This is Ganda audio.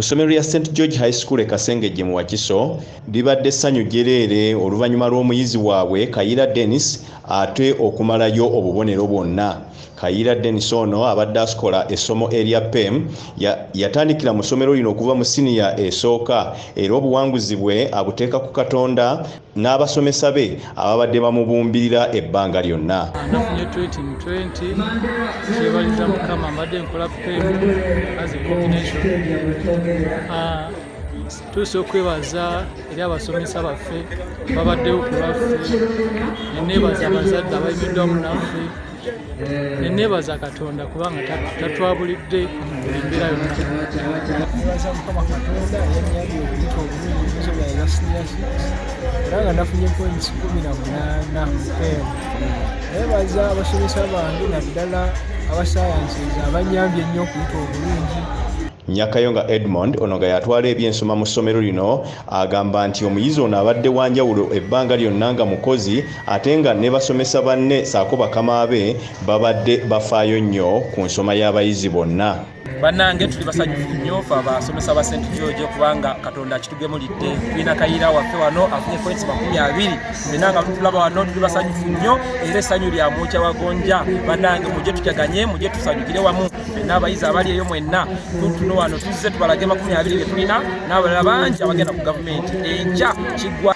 Ku ssomero lya St George High School e Kasengejje mu Wakiso libadde ssanyu jjereere oluvannyuma lw'omuyizi waabwe Kayiira Denis ate okumalayo obubonero bwonna. Kayiira Denis ono abadde askola essomo erya PEM yatandikira mu ssomero lino okuva mu siniya esooka era obuwanguzi bwe abuteeka ku Katonda n'abasomesa be ababadde bamubumbirira ebbanga lyonna. Nafunye 20 mu 20, kyebaliza Mukama. Mbadde nkola PEM as a combination. Tuusa okwebaza eri abasomesa baffe babaddewo ku lwaffe, neneebaza abazadde abayimiddwamu naffe, neneebaza Katonda kubanga tatwabulidde buli mbeera yonna. Nebaza Mukama Katonda eyanyambye okuyita obulungi ebibuzo byange bya senior six era nga nafunye points 18 mu PEM. Nebaza abasomesa bange, naddala aba sciences, abanyambye ennyo okuyita obulungi. Nyakayonga Edmond ono nga yatwala ebyensoma mu ssomero lino agamba nti omuyizi ono abadde wanjawulo ebbanga lyonna nga mukozi ate nga ne basomesa banne ssaako bakama be babadde bafaayo nnyo ku nsoma y'abayizi bonna. Bannange, tuli basanyufu nnyo fe abasomesa ba St George kubanga Katonda akitugemulidde. Tulina Kayiira waffe wano afunye points 20. Fenna nga tutulaba wano tuli basanyufu nnyo era essanyu lya mwokya wagonja. Bannange, mujje tujaganye, mujje tusanyukire wamu fenna. Abayizi abali eyo mwenna, tutuno wano tuzze tubalage 20 ge tulina n'abalala bangi abagenda ku gavumenti enkya kiggwa.